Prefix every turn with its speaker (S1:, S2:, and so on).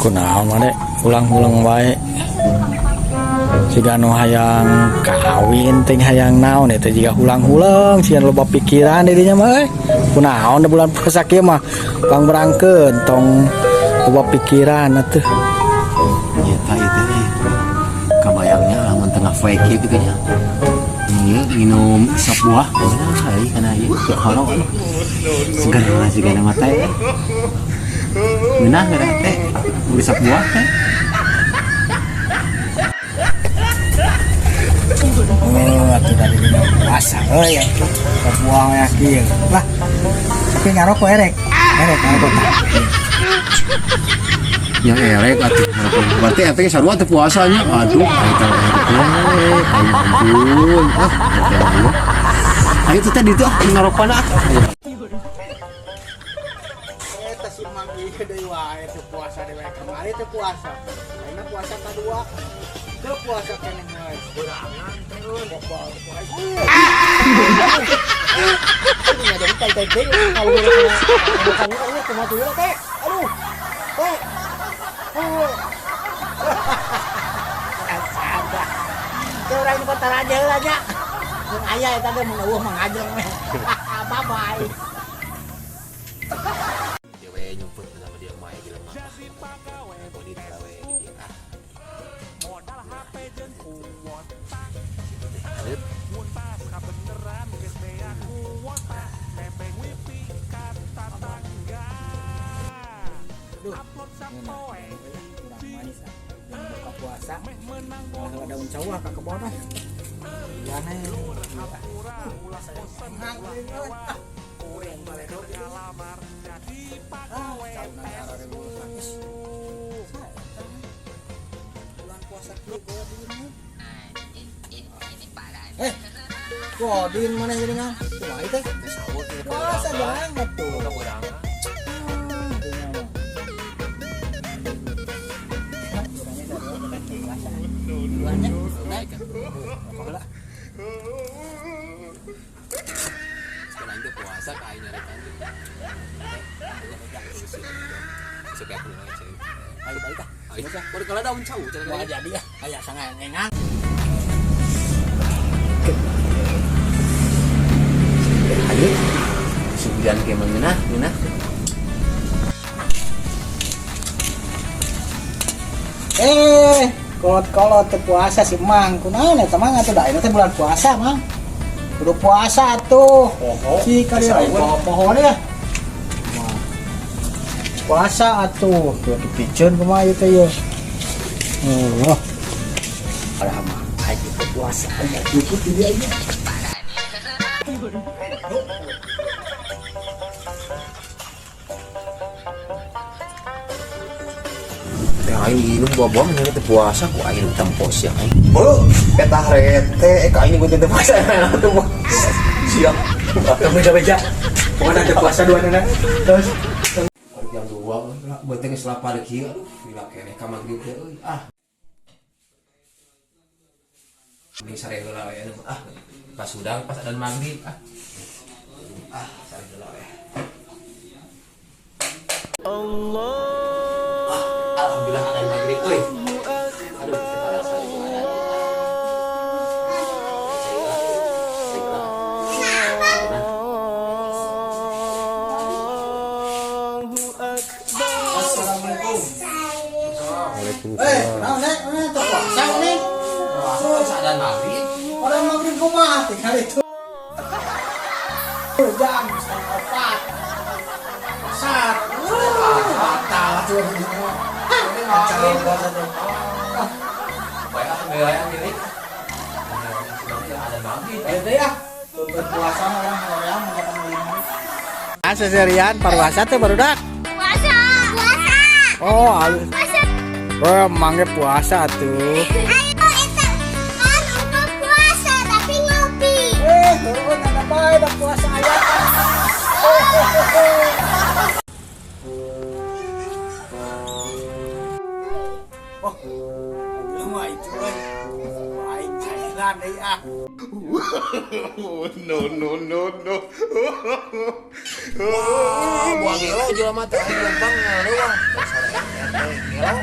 S1: Kunaon maneh ulang-ulang wae, siga nu hayang kawin teh, hayang naon eta, jiga hulang-huleng sian, loba pikiran di dinya mah euy. Kunaon da bulan puasa kieu mah pangberangkeun, tong loba pikiran atuh.
S2: Eta itu eh. Kabayangnya lamun tengah poe kieu gitu nya. Iya, minum sop buah. Nah, euy kana ieu horo. Seger lah siga nama teh. Ngeunah ngeunah teh. Beli sop buah teh.
S1: Oh, atuh dari dina puasa euy atuh. Buang ya kieu. Lah, tapi ngarokok erek. Erek ngarokok tah.
S2: Yang erek atuh ngarokok. Berarti eta ge sarua teu puasanya. Aduh, eta erek. Ayo ampun. Ah, eta mah. Ayo tuh tadi tuh ah ngarokona ah.
S1: Eta si Mang ieu deui wae teu puasa deui wae, kamari teu puasa. Ayeuna puasa kadua. Teu puasa keneh wae. Berangan teh euy. Aduh, jadi tai tai teh kalau bukan ini kumaha tuh teh. Aduh. Teh. Oh. Sabar. Teh urang di kota raja heula nya. Mun aya eta ge, mun euweuh mah ngajeng we. Bye bye.
S2: Dia we nyumput sama dia mah jelema. Body we di dia ah. Aduh.
S1: Aduh, kurang manis ah. Yang buka puasa. Kalau daun cawah ka kebon ah. Jane. Ah, kurang baledog ieu. Ah, cauna arare manis. Bulan puasa kieu godin. Eh, godin mana jadi ngang? Kumaha teh? Puasa banget tuh.
S2: Keberangan.
S1: Ah, dinya mah. Urangnya sarua bukan puasa. Duluannya, naik. Apa heula?
S2: Sekarang itu puasa kayak nyarekan. Supaya aku nggak cewek.
S1: Ayo balik ah.
S2: Ayo, baru kalau daun cau,
S1: Wah, jadi ya, kayak sangat engang.
S2: Ayo, sebulan kayak mengenah, mengenah.
S1: Eh, kolot-kolot teu puasa si Mang. Kunaon eta Mang atuh, da teh bulan puasa, Mang. Kudu puasa atuh.
S2: Poho.
S1: Si kali poho-poho ya. Puasa atuh. Tuh dipiceun kumaha ieu teh ieu. Oh. Padahal mah aing teu puasa aya cukup di dieu nya.
S2: Teh aing minum buah-buah ini teh puasa ku aing tempo siang aing. Oh, eta rete ka aing gue teh puasa teh puasa. Siang.
S1: Kamu beja. Pokoknya ada puasa dua nana. Terus
S2: Jam 2 buat teh geus lapar kieu, aduh, gila keneh ka magrib teh euy. Ah. Mending sare heula we anu ah. Pas hudang pas adan magrib ah. Ah, sare heula we. Allah. Ah, alhamdulillah adan magrib euy. Aduh, kita rasa itu adan.
S1: Assalamualaikum. Eh, naon nek? Mana teu puasa nih?
S2: Puasa adan magrib.
S1: Orang maghrib kumaha tinggal itu. Jam 3.30. Sat. Batal tuh. Kacau puasa tuh.
S2: Baik ah, bela milik. Adan maghrib.
S1: Ayo deh ya. Tuntut puasa mah orang hoream mendapat lima. Ah, seserian parwasa teh barudak.
S3: Puasa. Puasa.
S1: Oh, alus.
S3: Puasa.
S1: Oh, mangge puasa tuh.
S3: Ayo itu kan untuk puasa tapi ngopi.
S1: Eh, turun ada bae da puasa aya. Jelema itu euy. Aing cairan deui ah.
S4: No, no, no, no.
S2: Wah, buang gelo jelema teh aing lempang ngaleuwah. Dasar teh gelo.